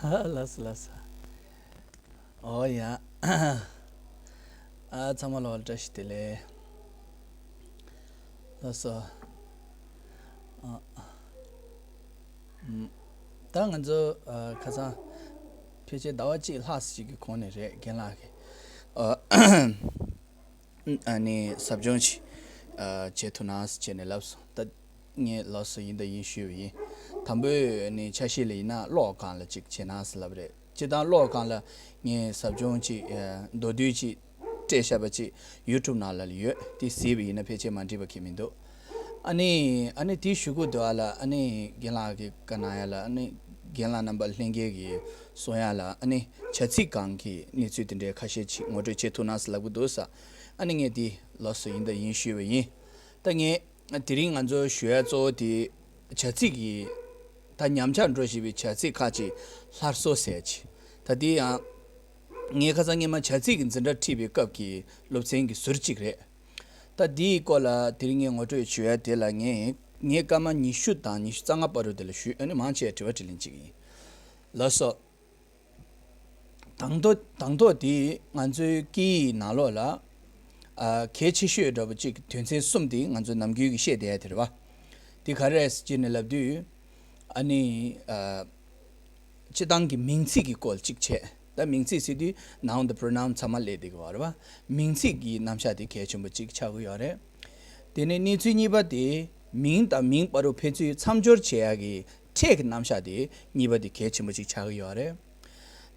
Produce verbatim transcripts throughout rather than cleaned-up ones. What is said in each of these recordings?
ལགས་སོ་ལགས་སོ། ཨོ་ཡ། ཨ་ཚང་མ་ལ་བཀྲ་ཤིས་བདེ་ལེགས། ལགས་སོ། ཨ། ཨམ། ད་ང་ཚོ་ཨ་ཁ་སང་ཕལ་ཆེར་ཟླ་བ་གཅིག་ལྷག་ཙམ་ཞིག་གི་གོང་ནས་རེད། རྒན་ལགས་ཀྱིས་ཨ། ཨ་ནི་ཟབ་སྦྱོང་ཅིག་ཨ་བྱེད་ཐུབ་ན་ཟེར་བྱས་ནས་ལབ་སོང་། ད་ངས་ལགས་སོ་ཡིན་དང་ཡིན་ཞུས་པ་ཡིན། དང་པོའི་ཨ་ནི་ཆ་ཤས་ལ་ཡིན་ན་གློག་སྒང་ལ་ཅིག་བྱེད་ན་ཟེར་ལབ་རེད། སྤྱིར་བཏང་གློག་སྒང་ལ་ངས་ཟབ་སྦྱོང་ཅིག་ཨ་མདོར་བསྡུས་ཅིག་སྤྲད་བཞག་པ་ཅིག་ཡུ་ཊུབ་ནང་ལ་ཡོད། དེ་གཟིགས་པ་ཡིན་ན་ཕལ་ཆེར་མ་འགྲིག་པ་གང་ཡང་མི་འདུག་ཨ་ནི་ཨ་ནི་དེ་ཞུ་དགོས་འདུག་ཨ་ལ། ཨ་ནི་རྒན་ལགས་ཀྱིས་བཀའ་གནང་ཡ་ལ། ཨ་ནི་རྒན་ལགས་རྣམ་པ་ལྷན་རྒྱས་ཀྱིས་གསུང་ཡ་ལ། ཨ་ནི་བྱ་ཚིག་སྒང་གི་གནས་ཚུལ་དེ་འདྲའི་ཁ་ཤས་ཅིག་ངོ་སྤྲོད་བྱེད་ཐུབ་ན་ཟེར་ལབ་ཀྱི་འདུག་ས། ཨ་ནི་ངས་དེ་ལགས་སོ་ཡིན་དང་ཡིན་ཞུས་པ་ཡིན། ད་ངས་དེ་རིང་ང་ཚོ་ཞུ་ཡ་གཙོ་བོ་དེ་བྱ་ཚིག་གི་ད་ཉམས་ཆག་འགྲོ་བཞིན་པའི་བྱ་ཚིག་ཁག་ཅིག་སླར་གསོ་ཟེར་ཅིག་ད་དེ་ཡང་ངས་ཁ་སང་སྔོན་མ་བྱ་ཚིག་གི་འཛིན་གྲྭ་ཁྲིད་པའི་སྐབས་ཀྱི་སློབ་ཚན་གྱི་ཟུར་གཅིག་རེད། ད་འདིའི་སྐོར་ལ་དེ་རིང་ངས་ངོ་སྤྲོད་ཞུ་ཡ་དེ་ལ་ངས་ངས་སྐར་མ་ཉི་ཤུ་དང་ཉི་ཤུ་རྩ་ལྔ་བར་དུ་དེ་ལ་ཞུས། ཨ་ནི་མང་ཆེ་དྲི་བ་དྲིས་ལན་གཅིག་ཡིན། ལགས་སོ། དང་ཐོག་དང་ཐོག་དེ་ང་ཚོའི་སྐད་ཡིག་ནང་ལོགས་ལ་ཨ་གལ་ཆེ་ཤོས་འདྲ་པོ་གཅིག་དོན་ཚན་གསུམ་དེ་ང་ཚོ་ནམ་རྒྱུན་གྱི་བཤད་བསྡད་ཡ་དེ་རེད་བ། དེ་ག་རེ་རེད་ཟེར་ནས་ལབ་དུས། ཨ་ནི་ཨ་སྤྱིར་བཏང་གི་མིང་ཚིག་གི་སྐོར་གཅིག་བྱས། ད་མིང་ཚིག་ཟེར་དུས་noun་དང་pronoun་ཚང་མ་སླེབས་བསྡད་ཀྱི་ཡོད་རེད་བ། མིང་ཚིག་གི་རྣམ་གཞག་དེ་གལ་ཆེན་པོ་གཅིག་ཆགས་ཀྱི་ཡོད་རེད། དེ་ནས་གནས་ཚུལ་གཉིས་པ་དེ་མིང་དང་མིང་བར་དུ་ཕན་ཚུན་མཚམས་སྦྱོར་བྱེད་ཡག་གི་ཕྲད་ཀྱི་རྣམ་གཞག་དེ་གཉིས་པ་དེ་གལ་ཆེན་པོ་གཅིག་ཆགས་ཀྱི་ཡོད་རེད།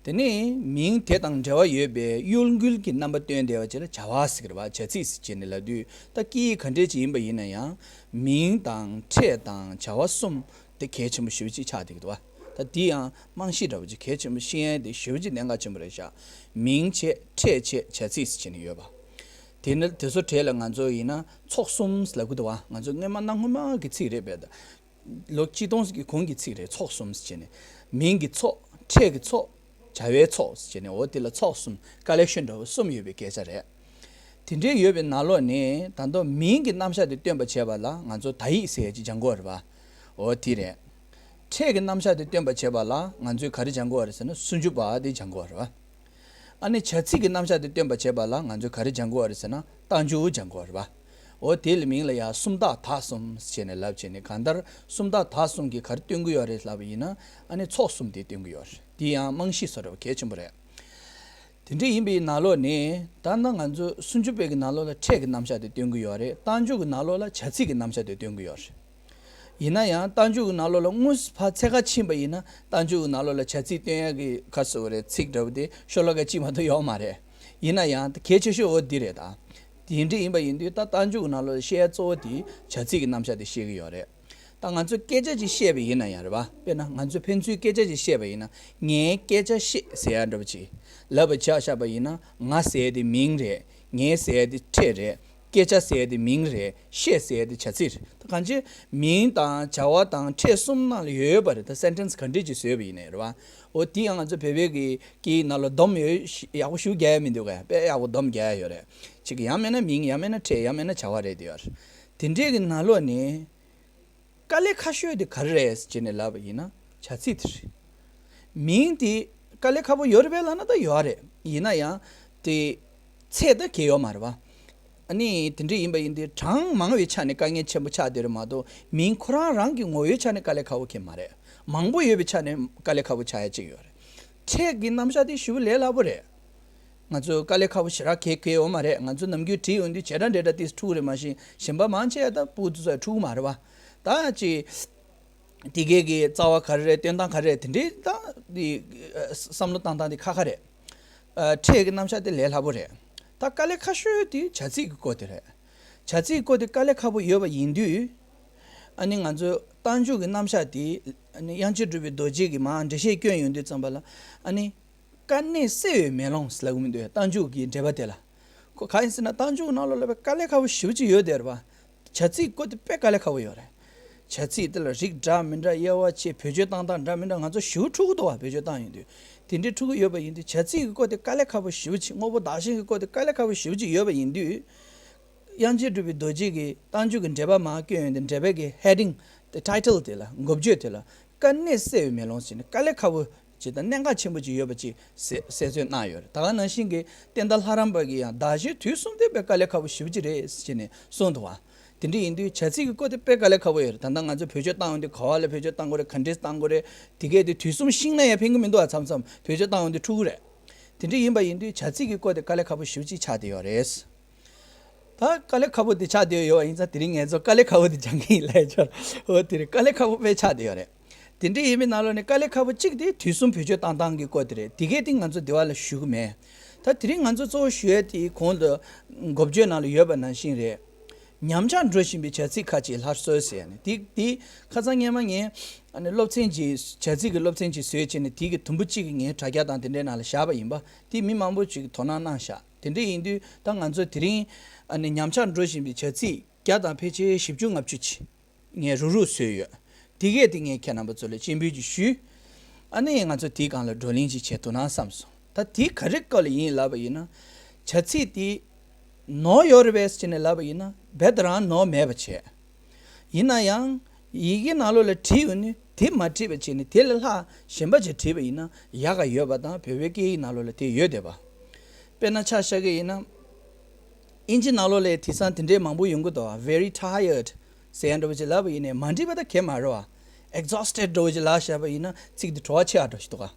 དེ་ནས་མིང་དེ་དང་འབྲེལ་བ་ཡོད་པའི་གཡོ་འགུལ་གྱི་རྣམ་པ་སྟོན་བསྡད་པ་ཅིག་ལ་བྱ་བ་ཟེར་གྱི་རེད་བ། བྱ་ཚིག་ཟེར་བྱས་ནས་ལབ་དུས། ད་སྐད་ཡིག་ག་འདྲས་ཅིག་ཡིན་པ་ཡིན་ན་ཡང་མིང་དང་ཕྲད་དང་བྱ་བ་གསུམ་དེ་གལ་ཆེན་པོ་ཞེ་པོ་ཅིག་ཆགས་བསྡད་ཀྱི་འདུག་བ། ད་འདི་ཡང་རྨང་གཞི་འདྲ་པོ་ཅིག་གལ་ཆེན་པོ་ཤེས་ཡ་དེ་ཞེ་པོ་ཅིག་གནད་འགག་ཆེན་པོ་རེད་ཤག་མིང་བྱས་ཕྲད་བྱས་བྱ་ཚིག་ཟེར་བྱས་ནས་ཡོད་པ། དེ་ནི་དེ་ཚོ་གྲས་ལ་ང་ཚོ་ཡིན་ན་ཚོགས་གསུམ་ལབ་ཀྱི་འདུག་བ། ང་ཚོ་སྔོན་མ་གནའ་སྔོན་མ་གི་ཚིག་རེད་པས། ད་ལོ་ཆིག་སྟོང་ཟིག་གི་གོང་གི་ཚིག་རེད། ཚོགས་གསུམ་ཟེར་བྱས་ནས། མིང་གི་ཚོགས། ཕྲད་ཀྱི་ཚོགས། བྱ་བའི་ཚོགས་ཟེར་བྱས་ནས། འོ་དེ་ལ་ཚོགས་གསུམ། ཀ་ལེག་ཤོན་འདྲ་བོ་གསུམ་ཡོད་པའི་སྐད་ཆ་རེད། དེ་འདྲའི་ཡོད་པའི་ནང་ལོགས་ནས་ད་དུང་མིང་གི་རྣམ་གཞག་དེ་སྟོན་པ་བྱས་པ་ལ་ང་ཚོ་དག་ཡིག་ཟེར་ཡ་ཅིག་སྦྱང་གི་ཡོད་རེད་བ། འོ་དེ་རེད། ཕྲད་ཀྱི་རྣམ་གཞག་དེ་སྟོན་པ་བྱས་པ་ལ་ང་ཚོས་ག་རེ་སྦྱང་གི་ཡོད་རེད་ཟེར་ན་སུམ་ཅུ་པ་དེ་སྦྱང་གི་ཡོད་རེད་བ། ཨ་ནི་བྱ་ཚིག་གི་རྣམ་གཞག་དེ་སྟོན་པ་བྱས་པ་ལ་ང་ཚོས་ག་རེ་སྦྱང་གི་ཡོད་རེད་ཟེར་ན་རྟགས་འཇུག་སྦྱང་གི་ཡོད་རེད་བ། འོ་དེ་ལ་མིང་ལ་ཡང་སུམ་རྟགས་དག་གསུམ་ཟེར་ནས་ལབ་བྱས་ནས། གང་ལྟར་སུམ་རྟགས་དག་གསུམ་གྱིས་ག་རེ་སྟོན་གྱི་ཡོད་རེད་ལབ་པ་ཡིན་ན། ཨ་ནི་ཚོགས་གསུམ་དེ་སྟོན་གྱི་ཡོད་རེད། དེ་ཡང་རྨང་གཞི་བཟོ་འདྲ་བ་གལ་ཆེན་པོ་རེད། དེ་འདྲ་ཡིན་པའི་ནང་ལོགས་ནས་ད་ལྟ་ང་ཚོ་སུམ་ཅུ་པའི་གི་ནང་ལོགས་ལ་ཕྲད་ཀྱི་རྣམ་གཞག་དེ་སྟོན་གྱི་ཡོད་རེད། རྟགས་འཇུག་གི་ནང་ལོགས་ལ་བྱ་ཚིག་གི་རྣམ་གཞག་དེ་སྟོན་གྱི་ཡོད་རེད། ཡིན་ན་ཡང་རྟགས་འཇུག་གི་ནང་ལོགས་ལ་དངོས་སུ་ཕར་ཚད་ཁ་ཕྱིན་པ་ཡིན་ན། རྟགས་འཇུག་གི་ནང་ལོགས་ལ་བྱ་ཚིག་སྟོན་ཡག་གི་ག་ཟེར་དགོས་རེད། ཚིག་འདྲ་བོ་དེ་ཤོ་ལོ་ཀ་གཅིག་མ་གཏོགས་ཡོད་མ་རེད། ཡིན་ན་ཡང་གལ་ཆེ་ཤོས་འོ་འདི་རེད་ད། དེ་འདྲ་ཡིན་པ་ཡིན་དུས་ད་རྟགས་འཇུག་གི་ནང་ལོགས་ལ་བཤད་ཡ་གཙོ་བོ་དེ་བྱ་ཚིག་གི་རྣམ་གཞག་དེ་བཤད་ཀྱི་ཡོད་རེད། ད་ང་ཚོས་སྐད་ཆ་ཅིག་བཤད་པ་ཡིན་ན་ཡང་རེད་བ། དཔེར་ན་ང་ཚོས་ཕན་ཚུན་སྐད་ཆ་ཅིག་བཤད་པ་ཡིན་ན། ངས་སྐད་ཆ་བཤད་ཟེར་ཡ་འདྲ་པོ་ཅིག་ལབ་པ་ཆ་བཞག་པ་ཡིན་ན། ང་ཟེར་ཡ་དེ་མིང་རེད། ངས་ཟེར་ཡ་དེ་ཕྲད་རེད། སྐད་ཆ་ཟེར་ཡ་དེ་མིང་རེད། བཤད་ཟེར་ཡ་དེ་བྱ་ཚིག་རེད། ད་གང་ཅི་མིང་དང་བྱ་བ་དང་ཕྲད་གསུམ་ནང་ལ་ཡོད་ཡོད་པ་རེད། ད་སེན་ཊེན་སི་ག་འདྲས་ཅིག་བཟོས་པ་ཡིན་ནའི་རེད་བ། འོ་དེ་ཡང་ང་ཚོ་བོད་པའི་གི་སྐད་ཡིག་ནང་ལ་སྡོམ་ཡོད། ཡག་པོ་ཞེ་པོ་རྒྱག་ཡ་མི་འདུག་གས། དཔེ་ཡག་པོ་སྡོམ་རྒྱག་ཡ་ཡོད་རེད། ཅིག་ཡང་མིན་ན་མིང་། ཡང་མིན་ན་ཕྲད། ཡང་མིན་ན་བྱ་བ་རེད་དེ་ཡོད་རེད། དེ་འདྲས་ཀྱི་ནང་ལོགས་ནས་དཀའ་ལས་ཁག་ཤོས་དེ་ག་རེ་རེད་ཟེར་ནས་ལབ་པ་ཡིན་ན་བྱ་ཚིག་དེ་རེད། མིང་དེ་དཀའ་ལས་ཁག་པོ་ཡོད་རེད་པས་ལབ་ན་ད་ཡོད་རེད། ཡིན་ན་ཡང་དེ་ཚད་ད་གལ་ཡོད་མ་རེད་བ། ཨ་ནི་དེ་འདྲ་ཡིན་པ་ཡིན་དུས་གྲངས་མང་བའི་ཆ་ནས་དཀའ་ངལ་ཆེན་པོ་ཆགས་བསྡད་རེད་མ་གཏོགས། མིང་ཁོ་རང་རང་གི་ངོ་བོའི་ཆ་ནས་དཀའ་ལས་ཁག་པོ་གང་ཡང་མ་རེད། མང་པོ་ཡོད་པའི་ཆ་ནས་དཀའ་ལས་ཁག་པོ་ཆགས་ཡ་གཅིག་ཡོད་རེད། ཕྲད་ཀྱི་རྣམ་གཞག་དེ་ཞེ་པོ་ལས་སླ་པོ་རེད། ང་ཚོ་དཀའ་ལས་ཁག་པོ་ཞེ་དྲག་གང་ཡང་ཡོད་མ་རེད། ང་ཚོ་ནམ་རྒྱུན་བྲིས་ཡོང་དུས་བྱེ་བྲག་འབྲེལ་སྒྲ་དེ་འཁྲུག་རེད་མ་གཞི། གཞན་པ་མང་ཆེ་ད་ཕྲུ་གུ་དེ་ཚོ་འཁྲུག་མ་རེད་བ། ད་ཅིག་དེ་གའི་གི་རྩ་བ་ག་རེ་རེད། སྟོན་སྟངས་ག་རེ་རེད། དེ་འདྲའི་ད་དེ་བསམ་བློ་བཏང་སྟངས་དེ་ཁག་ཁག་རེད། ཨ། ཕྲད་ཀྱི་རྣམ་གཞག་དེ་ལས་སླ་པོ་རེད། ད་དཀའ་ལས་ཁག་ཤོས་དེ་བྱ་ཚིག་གི་སྐོར་དེ་རེད། བྱ་ཚིག་གི་སྐོར་དེ་དཀའ་ལས་ཁག་པོ་ཡོད་པ་ཡིན་དུས། ཨ་ནི་ང་ཚོས་རྟགས་འཇུག་གི་རྣམ་གཞག་དེ། ཨ་ནི་དབྱངས་ཅན་གྲུབ་པའི་རྡོ་རྗེ་གིས་མར་འགྲེལ་བཤད་བསྐྱོན་ཡོང་དུས་ཙམ་པ་ལ། ཨ་ནི། དཀའ་གནད་སེལ་བའི་མེ་ལོང་ཟེར་ལབ་ཀྱི་མི་འདུག་རྟགས་འཇུག་གི་འགྲེལ་པ་དེ་ལ། ཁོ་གང་ཡིན་ཟེར་ན་རྟགས་འཇུག་ནང་ལོགས་ལ་དཔེ་དཀའ་ལས་ཁག་པོ་ཞེ་པོ་ཅིག་ཡོད་དེ་རེད་བ། བྱ་ཚིག་སྐོར་དེ་དཔེ་དཀའ་ལས་ཁག་པོ་ཡོད་རེད། བྱ་ཚིག་དེ་ལ་རིགས་འདྲ་མི་འདྲ། དབྱེ་བ་ཕྱེ། བེད་སྤྱོད་བཏང་སྟངས་འདྲ་མི་འདྲ། ང་ཚོ་ཞེ་པོ་འཁྲུག་གི་འདུག་བ། བེད་སྤྱོད་བཏང་ཡོང་དུས། དེ་འདྲའི་འཁྲུག་གི་ཡོད་པ་ཡིན་དུས་བྱ་ཚིག་གི་སྐོར་དེ་དཀའ་ལས་ཁག་པོ་ཞེ་པོ་ཅིག་དངོས་པོ་བདག་གཞན་གྱི་སྐོར་དེ་དཀའ་ལས་ཁག་པོ་ཞེ་པོ་ཅིག་ཡོད་པ་ཡིན་དུས། དབྱངས་ཅན་གྲུབ་པའི་རྡོ་རྗེ་གིས་རྟགས་འཇུག་གི་འགྲེལ་པ་མར་བསྐྱོན་ཡོང་དུས། འགྲེལ་པའི་གི་ཧེ་ཌིང་དེ། ཊའི་ཊལ་དེ་ལ། འགོ་བརྗོད་དེ་ལ། དཀའ་གནད་སེལ་བའི་མེ་ལོང་ཟེར་ནས་དཀའ་ལས་ཁག་པོ། ཅིག་དང་གནད་འགག་ཆེན་པོ་ཅིག་ཡོད་པ་ཅིག་གསལ་གསལ་སྟོན་གནང་ཡོད་རེད། ད་ག་ནང་བཞིན་གྱི་བསྟན་དར་ལྷ་རམས་པ་གིས་ཡང་ཟླ་བཞིན་དུས་གསུམ་དེ་དཔེ་དཀའ་ལས་ཁག་པོ་ཞེ་པོ་ཅིག་རེད་ཟེར་ནས་གསུངས་འདུག་བ། དེ་འདྲ་ཡིན་དུས་བྱ་ཚིག་གི་སྐོར་དེ་དཔེ་དཀའ་ལས་ཁག་པོ་ཡོད་རེད། ད་ལྟ་ང་ཚོས་བེད་སྤྱོད་བཏང་ཡོང་དུས་ག་བ་ལ་བེད་སྤྱོད་བཏང་དགོས་རེད། ག་འདྲས་བཏང་དགོས་རེད། དེ་གས་དེ་དུས་གསུམ་ཤིང་ན་ཡང་ཕན་གི་མི་འདུག་བ། མཚམས་མཚམས་བེད་སྤྱོད་བཏང་ཡོང་དུས་འཁྲུག་གི་རེད། དེ་འདྲ་ཡིན་པ་ཡིན་དུས་བྱ་ཚིག་གི་སྐོར་དེ་དཀའ་ལས་ཁག་པོ་ཞེ་པོ་ཅིག་ཆགས་བསྡད་ཡོད་རེད། ད་དཀའ་ལས་ཁག་པོ་དེ་ཆགས་བསྡད་ཡོད་པ་ཡིན་ཙང་དེ་རིང་ངས་ཚོ་དཀའ་ལས་ཁག་པོ་དེ་སྦྱང་གི་ཡིན་ལབ་ཆོག་འོ་དེ་རིང་དཀའ་ལས་ཁག་པོ་དཔེ་ཆགས་བསྡད་ཡོད་རེད། དེ་འདྲ་ཡིན་པའི་ནང་ལོགས་ནས་དཀའ་ལས་ཁག་པོ་གཅིག་དེ་དུས་གསུམ་བེད་སྤྱོད་བཏང་སྟངས་ཀྱི་སྐོར་དེ་རེད། དེ་གས་དེ་ང་ཚོ་འདི་བ་ལ་ཞུ་གི་མེད། ད་དེ་རིང་ང་ཚོ་གཙོ་བོ་ཞུ་ཡས་དེ་གོང་དུ་འགོ་བརྗོད་ནང་ལ་ཡོད་པ་ནང་བཞིན་རེད། ཉམས་ཆག་འགྲོ་བཞིན་པའི་བྱ་ཚིག་ཁག་ཅིག་སླར་གསོ་ཟེར་ནས་དེ་དེ་ཁ་སང་སྔས་མ་ངས་ཨ་ནི་སློབ་ཚན་ཅིག་བྱ་ཚིག་གི་སློབ་ཚན་ཅིག་བཟོས་བྱས་ནས་དེ་གི་དུམ་བུ་གཅིག་གི་ངའི་དྲ་རྒྱ་དང་དེ་འདྲའི་ནང་ལ་བཞག་པ་ཡིན་པ་དེ་མི་མང་པོ་ཅིག་དོ་སྣང་གནང་ཤག་དེ་འདྲ་ཡིན་དུས་ད་ང་ཚོ་དེ་རིང་ཨ་ནི་ཉམས་ཆག་འགྲོ་བཞིན་པའི་བྱ་ཚིག་བརྒྱ་དང་ཕལ་ཆེར་བཞི་བཅུ་ལྔ་བཅུ་ཅིག་ངས་རུག་རུག་བཟོས་ཡོད། དེ་གས་དེ་ངས་ཁྱེད་རྣམ་པ་ཚོ་ལ་སྤྱན་འབུལ་ཅིག་ཞུས། ཨ་ནི་ང་ཚོ་དེའི་སྒང་ལ་བགྲོ་གླེང་ཅིག་བྱེད་ཐུབ་ན་བསམ་སོང་། ད་དེ་ག་རེ་སྐོར་ལ་ཡིན་ལབ་པ་ཡིན་ན། བྱ་ཚིག་དེ་ནོར་ཡོད་རེད་པས་ཟེར་ནས་ལབ་པ་ཡིན་ན་རྦད་དེ་རང་ནོར་མེད་པ་བྱས། ཡིན་ན་ཡང་ཡི་གེ་ནང་ལོགས་ལ་བྲིས་ཡོད་ནི་དེ་མ་བྲིས་པ་བྱས་ནས་དེ་ལས་ལྷག་གཞན་པ་ཅིག་བྲིས་པ་ཡིན་ན་ཡག་ག་ཡོད་པ་དང་བོད་པའི་སྐད་ཡིག་ནང་ལོགས་ལ་དེ་ཡོད་བསྡད་པ། དཔེར་ན་ཆ་བཞག་གི་ཡིན་ན། ཨིན་ཇི་ནང་ལོགས་ལ་དེང་སང་དེ་འདྲའི་མང་པོ་ཡོང་གི་འདུག་བ། Very tired ཟེར་ཡ་འདྲ་བོ་ཅིག་ལབ་པ་ཡིན་ནའི་མ་འགྲིག་པ་ད་གས་མ་རེད་བ། Exhausted འདྲ་བོ་ཅིག་ལབ་བཞག་པ་ཡིན་ན་ཚིག་དེ་བྲོ་བ་ཆེ་བ་འདྲ་ཞིག་འདུག་ག་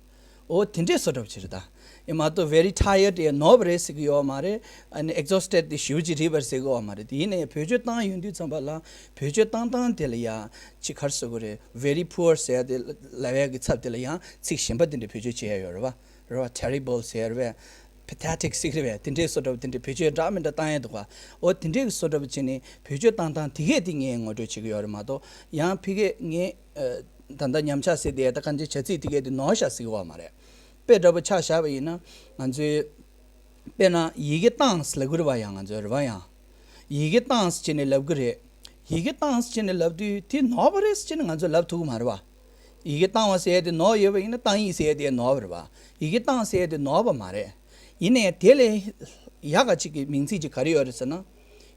འོ་དེ་འདྲའི་བཟོ་འདྲ་བོ་ཅིག་རེད་ད། ཨེ་མ་གཏོགས་very tired ཡ་ནོར་བ་རེད་ཟེར་གི་ཡོད་མ་རེད། ཨ་ནི་exhausted དེ་ཞེ་པོ་ཅིག་རེད་པ་ཟེར་གི་ཡོད་མ་རེད། དེ་ཡིན་ནའི་བེད་སྤྱོད་བཏང་ཡོང་དུས་ཙམ་པ་ལ་བེད་སྤྱོད་བཏང་སྟངས་དེ་ལ་ཡང་ཅིག་ག་རེ་ཟེར་དགོས་རེད། Very poor ཟེར་ཡ་དེ་ལབ་ཡ་གི་ཚབ་དེ་ལ་ཡང་ཚིག་གཞན་པ་དེ་འདྲ་བེད་སྤྱོད་བྱེད་ཡ་ཡོད་རེད་བ། རེད་བ། Terrible ཟེར་ཡ་རེད་བས། Pathetic ཟེར་གི་རེད་བས། དེ་འདྲའི་བཟོ་འདྲ་བོ་དེ་འདྲའི་བེད་སྤྱོད་འདྲ་མི་འདྲ་བཏང་ཡས་འདུག་ག་འོ་དེ་འདྲའི་བཟོ་འདྲ་བོ་བྱས་ནས་བེད་སྤྱོད་བཏང་སྟངས་དེ་གས་དེ་ངས་ངོ་སྤྲོད་བྱེད་ཀྱི་ཡོད་རེད་མ་གཏོགས་ཡང་ཕ་གིར་ངས་ཨ་ད་ལྟ་ཉམས་ཆག་ཟེར་དེ་ད་གང་ཅི་བྱ་ཚིག་དེ་གས་དེ་ནོར་ཤག་ཟེར་གི་ཡོད་མ་རེད། དཔེ་འདྲ་པོ་ཆ་བཞག་པ་ཡིན་ན་ང་ཚོའི་དཔེར་ན་ཡི་གེ་བཏང་ཟེར་ལབ་གི་རེད་བ། ཡང་ང་ཚོའི་རེད་བ། ཡང་ཡི་གེ་བཏང་ཟེར་བྱས་ནས་ལབ་གི་རེད། ཡི་གེ་བཏང་ཟེར་བྱས་ནས་ལབ་དུས་དེ་ནོར་བ་རེད་ཟེར་བྱས་ནས་ང་ཚོས་ལབ་ཐུབ་ཀྱི་མ་རེད་བ། ཡི་གེ་བཏང་བ་ཟེར་ཡས་དེ་ནོར་ཡོད་པ་ཡིན་ན་བཏང་ཡིག་ཟེར་ཡས་དེ་ནོར་བ་རེད་བ། ཡི་གེ་བཏང་ཟེར་ཡས་དེ་ནོར་བ་མ་རེད། ཡིན་ནའི་དེ་ལས་ཡག་ག་ཅིག་གི་མིང་ཚིག་ཅིག་ག་རེ་ཡོད་རེད་ཟེར་ན།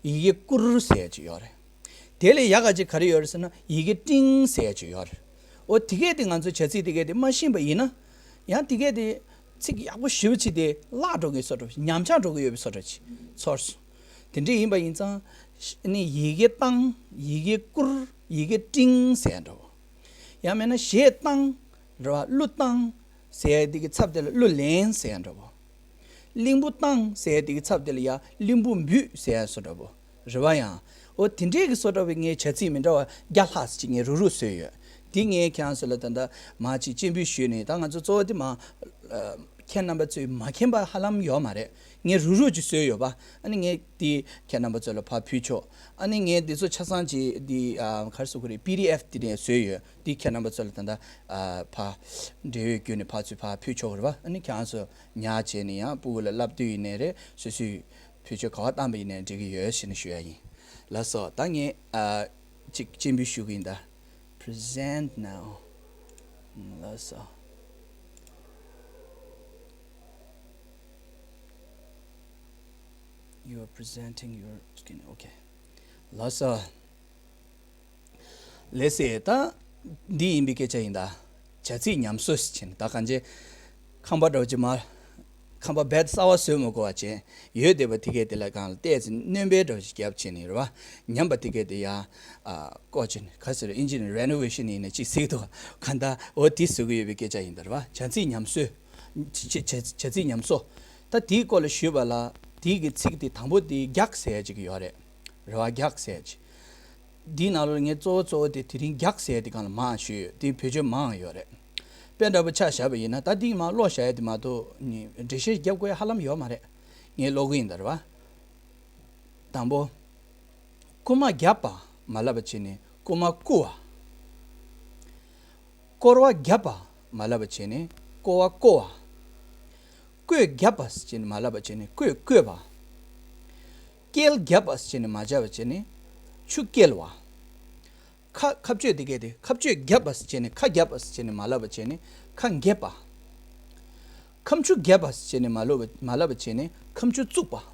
ཡི་གེ་བསྐུར་ཟེར་ཡས་ཅིག་ཡོད་རེད། དེ་ལས་ཡག་ག་ཅིག་ག་རེ་ཡོད་རེད་ཟེར་ན་ཡི་གེ་སྤྲིང་ཟེར་ཡས་ཅིག་ཡོད་རེད། འོ་དེ་གས་དེ་ང་ཚོས་བྱ་ཚིག་དེ་གས་དེ་མ་ཤེས་པ་ཡིན་ན། ཡང་དེ་གས་དེ་ཚིག་ཡག་པོ་ཞེ་པོ་ཅིག་དེ་བརླག་འགྲོ་གི་བཟོ་འདྲ་ཉམས་ཆག་འགྲོ་གི་ཡོད་པའི་བཟོ་འདྲ་ཅིག་ཚོར་སོང་། དེ་འདྲ་ཡིན་པ་ཡིན་ཙང་། ནི་ཡི་གེ་བཏང་། ཡི་གེ་བསྐུར། ཡི་གེ་སྤྲིང་ཟེར་ཡས་འདྲ་བོ། ཡང་མིན་ན་གཞས་བཏང་། རེད་བ། གླུ་བཏང་ཟེར་ཡས་དེ་གི་ཚབ་དེ་ལ་གླུ་ལེན་ཟེར་ཡས་འདྲ་བོ། གླིང་བུ་བཏང་ཟེར་ཡས་དེ་གི་ཚབ་དེ་ལ་ཡ་གླིང་བུ་འབུད་ཟེར་ཡས་བཟོ་འདྲ་བོ། རེད་བ། ཡང་འོ་དེ་འདྲས་ཀྱི་བཟོ་འདྲ་བའི་ངའི་བྱ་ཚིག་མི་འདྲ་བ་བརྒྱ་ལྷག་ཅིག་ངས་རུག་རུག་བཟོས་ཡོད། དེ་ངས་ཁྱེད་རང་ཚོ་ལ་ད་ལྟ་མར་ཅིག་སྤྱན་འབུལ་ཞུས་ནས། ད་ང་ཚོ་གཙོ་བོ་དེ་མ། ཨ། ཁྱེད་རྣམ་པ་ཚོས་མ་མཁྱེན་པ་ཧ་ལམ་ཡོད་མ་རེད། ངས་རུག་རུག་ཅིག་བཟོས་ཡོད་པ། ཨ་ནི་ངས་དེ་ཁྱེད་རྣམ་པ་ཚོ་ལ་ཕར་ཕུལ་ཆོག་ཨ་ནི་ངས་འདི་ཚོ་ཆ་ཚང་ཅིག་འདི་ཨ་ག་རེ་ཟེར་དགོས་རེད། པི་ཌི་ཨེཕ་དེ་ནས་བཟོས་ཡོད། འདི་ཁྱེད་རྣམ་པ་ཚོ་ལ་ད་ལྟ་ཨ་ཕར་འབྲེལ་ཡོད་བརྒྱུད་ནས་ཕར་ཚུར་ཕར་ཕུལ་ཆོག་གི་རེད་པ། ཨ་ནི་ཁྱེད་རང་ཚོ་ཉར་བྱས་ནས་ཡང་སྤུ་གུ་ལ་བསླབ་དུས་ཡིན་ནའི་རེད། སོ་སོས་བེད་སྤྱོད་ག་པར་བཏང་པ་ཡིན་ནའི་འགྲིག་གི་ཡོད་ཟེར་ནས་ཞུ་ཡ་ཡིན། ལགས་སོ། ད་ངས་ཨ་ཅིག་སྤྱན་འབུལ་ཞུ་གི་ཡིན་ད། Present now. ལགས་སོ། You are presenting your screen. Okay. ལགས་སོ། ལགས་སེ། ད་འདི་ཡིན་པའི་སྐད་ཆ་ཡིན་ད། བྱ་ཚིག་ཉམས་གསོ་ཟེར་བྱས་ནས། ད་གང་ཅི་ཁང་པ་འདྲ་བོ་ཅིག་མར། ཁང་པ་རྦད་གསར་པ་བཟོས་མ་དགོས་པ་བྱས། ཡོད་བསྡད་པ་དེ་གས་དེ་ལ་སྒང་ལ་བལྟས་ཚེ་སྣོན་པ་འདྲ་བོ་ཞིག་བརྒྱབ་བྱས་ནས་རེད་བ། ཉམས་པ་དེ་གས་དེ་ཡང་ཨ་བཀོག་བྱས་ནས། ག་ཟེར། ཨིན་ཇི་ནས་རེ་ནོ་ཝེ་ཤན་ཡིན་ན་ཅིག་ཟེར་གི་འདུག་ག་ད་འོ་དེ་བཟོ་གི་ཡོད་པའི་སྐད་ཆ་ཡིན་ད་རེད་བ། བྱ་ཚིག་ཉམས་གསོ། བྱ་བྱ་བྱ་ཚིག་ཉམས་གསོ། ད་དེའི་སྐོར་ལ་ཞུས་པ་ལ། དེའི་གི་ཚིག་དེ་དང་པོ་དེ་རྒྱག་ཟེར་ཡ་ཅིག་ཡོད་རེད། རེད་བ། རྒྱག་ཟེར་ཡ་ཅིག་འདིའི་ནང་ལོགས་ངས་གཙོ་བོ་གཙོ་བོ་དེ་དེ་རིང་རྒྱག་ཟེར་ཡ་དེ་སྒང་ལ་མང་ཞུས་ཡོད། དེའི་བེད་སྤྱོད་མང་ཡོད་རེད། དཔེ་འདྲ་པོ་ཆ་བཞག་པ་ཡིན་ན། ད་འདི་མར་ཀློག་བཞག་ཡ་དེ་མ་གཏོགས་ནི་འགྲེལ་བཤད་རྒྱབ་དགོས་ཡ་ཧ་ལམ་ཡོད་མ་རེད། ངས་ཀློག་གི་ཡིན་ད་རེད་བ། དང་པོ། རྐུ་མ་བརྒྱབ་པ་མ་ལབ་པ་བྱས་ནས་རྐུ་མ་རྐུ་བ། བསྐོར་བ་བརྒྱབ་པ་མ་ལབ་པ་བྱས་ནས་བསྐོར་བ་བསྐོ་བ། བརྐོས་བརྒྱབ་པ་ཟེར་བྱས་ནས་མ་ལབ་པ་བྱས་ནས་བརྐོས་བརྐོས་པ། བསྐྱལ་བརྒྱབ་པ་ཟེར་བྱས་ནས་མ་བྱ་བ་བྱས་ནས་ཆུ་བསྐྱལ་བ། ཁ་ཁ་གཅོད་དེ་གས་དེ། ཁ་གཅོད་བརྒྱབ་པ་ཟེར་བྱས་ནས་ཁ་བརྒྱབ་པ་ཟེར་བྱས་ནས་མ་ལབ་པ་བྱས་ནས་ཁ་འགེབས་པ། ཁ་མཆུ་བརྒྱབ་པ་ཟེར་བྱས་ནས་མ་ལབ་པ་མ་ལབ་པ་བྱས་ནས་ཁ་མཆུ་བཙུགས་པ།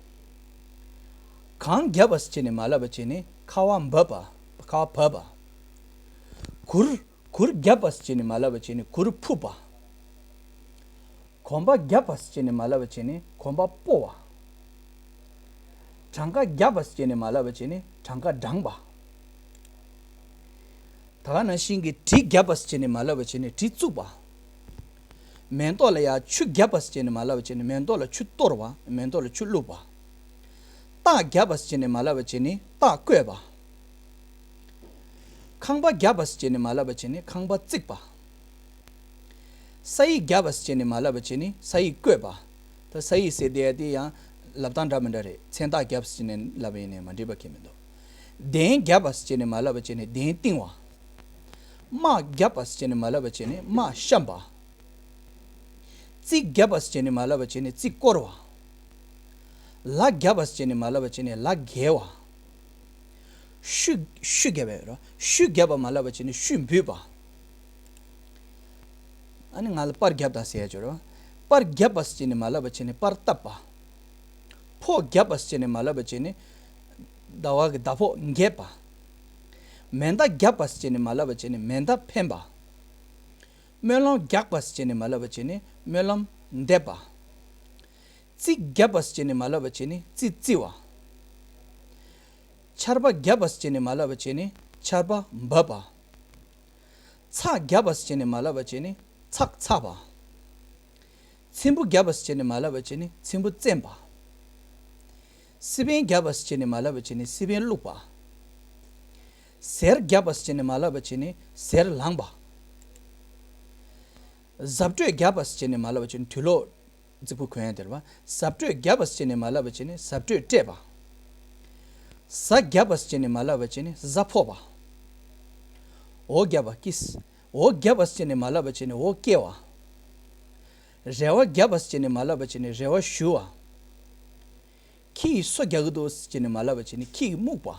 གང་བརྒྱབ་པ་ཟེར་བྱས་ནས་མ་ལབ་པ་བྱས་ནས་ཁ་བ་འབབ་པ། ཁ་བ་བབས་པ། གུར། གུར་བརྒྱབ་པ་ཟེར་བྱས་ནས་མ་ལབ་པ་བྱས་ནས་གུར་ཕུབ་པ། གོམ་པ་བརྒྱབ་པ་ཟེར་ནས་མ་ལབ་པ་བྱས་ནས་གོམ་པ་སྤོ་བ། གྲངས་ཀ་བརྒྱབ་པ་ཟེར་ནས་མ་ལབ་པ་བྱས་ནས་གྲངས་ཀ་བགྲངས་པ། ད་ག་ནང་བཞིན་གྱི་གྲི་བརྒྱབ་པ་ཟེར་ནས་མ་ལབ་པ་བྱས་ནས་གྲི་བཙུགས་པ། མེ་ཏོག་ལ་ཡང་ཆུ་བརྒྱབ་པ་ཟེར་ནས་མ་ལབ་པ་བྱས་ནས་མེ་ཏོག་ལ་ཆུ་གཏོར་བ། མེ་ཏོག་ལ་ཆུ་བླུགས་པ། རྟགས་བརྒྱབ་པ་ཟེར་ནས་མ་ལབ་པ་བྱས་ནས་རྟགས་བཀོད་པ། ཁང་པ་བརྒྱབ་པ་ཟེར་ནས་མ་ལབ་པ་བྱས་ནས་ཁང་པ་བརྩིགས་པ། ས་ཡིག་བརྒྱབ་པ་ཟེར་ནས་མ་ལབ་པ་བྱས་ནས་ས་ཡིག་བཀོད་པ། ད་ས་ཡིག་ཟེར་དེ་དེ་ཡང་ལབ་སྟངས་འདྲ་མི་འདྲ་རེད། མཚན་རྟགས་བརྒྱབ་ཟེར་ནས་ལབ་པ་ཡིན་ནའི་མ་འགྲིག་པ་གང་ཡང་མི་འདུག་གདན་བརྒྱབ་པ་ཟེར་ནས་མ་ལབ་པ་བྱས་ནས་གདན་བཏིང་བ། དམག་བརྒྱབ་པ་ཟེར་ནས་མ་ལབ་པ་བྱས་ནས་དམག་བཤམས་པ། རྩིག་བརྒྱབ་པ་ཟེར་ནས་མ་ལབ་པ་བྱས་ནས་རྩིག་བསྐོར་བ། ལ་བརྒྱབ་པ་ཟེར་ནས་མ་ལབ་པ་བྱས་ནས་ལ་བརྒལ་བ། ཤུ་ཤུ་བརྒྱབ་པ་རེད། ཤུ་བརྒྱབ་པ་མ་ལབ་པ་བྱས་ནས་ཤུ་འབུད་པ། ཨ་ནི་ང་ལ་པར་བརྒྱབ་དང་ཟེར་ཡ་ཅིག་ཡོད་རེད་པ། པར་བརྒྱབ་པ་ཟེར་ནས་མ་ལབ་པ་བྱས་ནས་པར་བཏབ་པ། ཕོགས་བརྒྱབ་པ་ཟེར་ནས་མ་ལབ་པ་བྱས་ནས་ཟླ་བ་གི་ཟླ་ཕོགས་འགེབས་པ། མེ་མདའ་བརྒྱབ་པ་ཟེར་ནས་མ་ལབ་པ་བྱས་ནས་མེ་མདའ་འཕེན་པ། སྨོན་ལམ་རྒྱག་པ་ཟེར་ནས་མ་ལབ་པ་བྱས་ནས་སྨོན་ལམ་འདེབས་པ། རྩིག་བརྒྱབ་པ་ཟེར་ནས་མ་ལབ་པ་བྱས་ནས་རྩིག་བརྩིགས་པ། ཆར་པ་བརྒྱབ་པ་ཟེར་ནས་མ་ལབ་པ་བྱས་ནས་ཆར་པ་འབབ་པ། ཚགས་བརྒྱབ་པ་ཟེར་ནས་མ་ལབ་པ་བྱས་ནས་ཚགས་འཚགས་པ། ཚེམ་བུ་བརྒྱབ་པ་ཟེར་ནས་མ་ལབ་པ་བྱས་ནས་ཚེམ་བུ་བཙེམས་པ། སི་པན་བརྒྱབ་པ་ཟེར་ནས་མ་ལབ་པ་བྱས་ནས་སི་པན་བླུགས་པ། གཟེར་བརྒྱབ་པ་ཟེར་ནས་མ་ལབ་པ་བྱས་ནས་གཟེར་ལངས་པ། གཟབ་སྤྲོས་བརྒྱབ་པ་ཟེར་ནས་མ་ལབ་པ་བྱས་ནས་དུག་ལོག་རྫིག་པོ་གོན་ཡ་དེ་རེད་པ། གཟབ་སྤྲོས་བརྒྱབ་པ་ཟེར་ནས་མ་ལབ་པ་བྱས་ནས་གཟབ་སྤྲོས་སྤྲས་པ། གཟའ་བརྒྱབ་པ་ཟེར་ནས་མ་ལབ་པ་བྱས་ནས་གཟའ་ཕོག་པ། འོ་བརྒྱབ་པ་ཀིས། འོ་བརྒྱབ་པ་ཟེར་ནས་མ་ལབ་པ་བྱས་ནས་འོ་སྐྱེ་བ། རེ་བ་བརྒྱབ་པ་ཟེར་ནས་མ་ལབ་པ་བྱས་ནས་རེ་བ་ཞུ་བ། ཁྱི་ཡིས་སོ་རྒྱག་གི་འདུག་ཟེར་ནས་མ་ལབ་པ་བྱས་ནས་ཁྱི་ཡིས་རྨུགས་པ།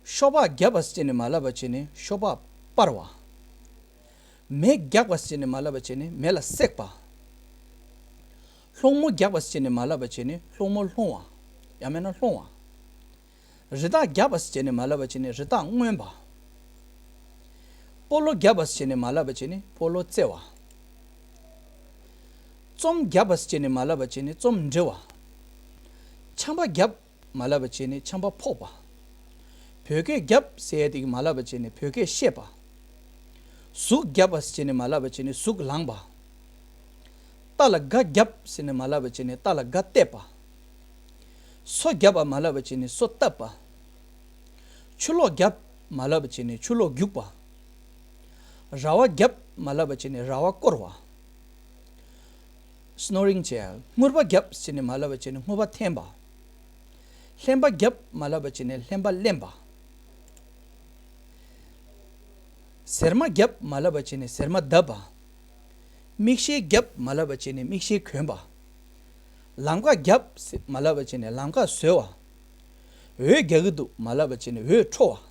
ཤོག་སྦག་བརྒྱབ་པ་ཟེར་ནས་མ་ལབ་པ་བྱས་ནས་ཤོག་སྦག་སྤར་བ། མེ་རྒྱག་པ་ཟེར་ནས་མ་ལབ་པ་བྱས་ནས་མེ་ལ་བསྲེགས་པ། སློང་མོ་རྒྱག་པ་ཟེར་ནས་མ་ལབ་པ་བྱས་ནས་སློང་མོ་སློང་བ། ཡང་མིན་ན་སློང་བ། རི་དྭགས་བརྒྱབ་པ་ཟེར་ནས་མ་ལབ་པ་བྱས་ནས་རི་དྭགས་རྔོན་པ། སྤོ་ལོ་བརྒྱབ་པ་ཟེར་ནས་མ་ལབ་པ་བྱས་ནས་སྤོ་ལོ་རྩེ་བ། རྩོམ་བརྒྱབ་པ་ཟེར་ནས་མ་ལབ་པ་བྱས་ནས་རྩོམ་འབྲི་བ། ཆམ་པ་བརྒྱབ་མ་ལབ་པ་བྱས་ནས་ཆམ་པ་ཕོག་པ། བོད་སྐད་བརྒྱབ་ཟེར་ཡ་དེ་གི་མ་ལབ་པ་བྱས་ནས་བོད་སྐད་བཤད་པ། ཟུག་བརྒྱབ་པ་ཟེར་ནས་མ་ལབ་པ་བྱས་ནས་ཟུག་ལངས་པ། རྟ་ལ་སྒ་བརྒྱབ་ཟེར་ནས་མ་ལབ་པ་བྱས་ནས་རྟ་ལ་སྒ་གཏད་པ། སོ་བརྒྱབ་པ་མ་ལབ་པ་བྱས་ནས་སོ་བཏབ་པ། ཆུ་ལོག་བརྒྱབ་མ་ལབ་པ་བྱས་ནས་ཆུ་ལོག་རྒྱུག་པ། ར་བ་བརྒྱབ་མ་ལབ་པ་བྱས་ནས་ར་བ་བསྐོར་བ། སྣོ་རིང་བྱས། སྔུར་པ་བརྒྱབ་ཟེར་ནས་མ་ལབ་པ་བྱས་ནས་སྔུར་པ་འཐེན་པ། ལྷན་པ་བརྒྱབ་མ་ལབ་པ་བྱས་ནས་ལྷན་པ་ལེན་པ། གཟེར་མ་བརྒྱབ་མ་ལབ་པ་བྱས་ནས་གཟེར་མ་བརྡབས་པ། མིག་ཤེལ་བརྒྱབ་མ་ལབ་པ་བྱས་ནས་མིག་ཤེལ་གྱོན་པ། ལམ་ཁ་བརྒྱབ་ཟེར་མ་ལབ་པ་བྱས་ནས་ལམ་ཁ་བཟོ་བ། འོད་རྒྱག་གི་འདུག་མ་ལབ་པ་བྱས་ནས་འོད་འཕྲོ་བ།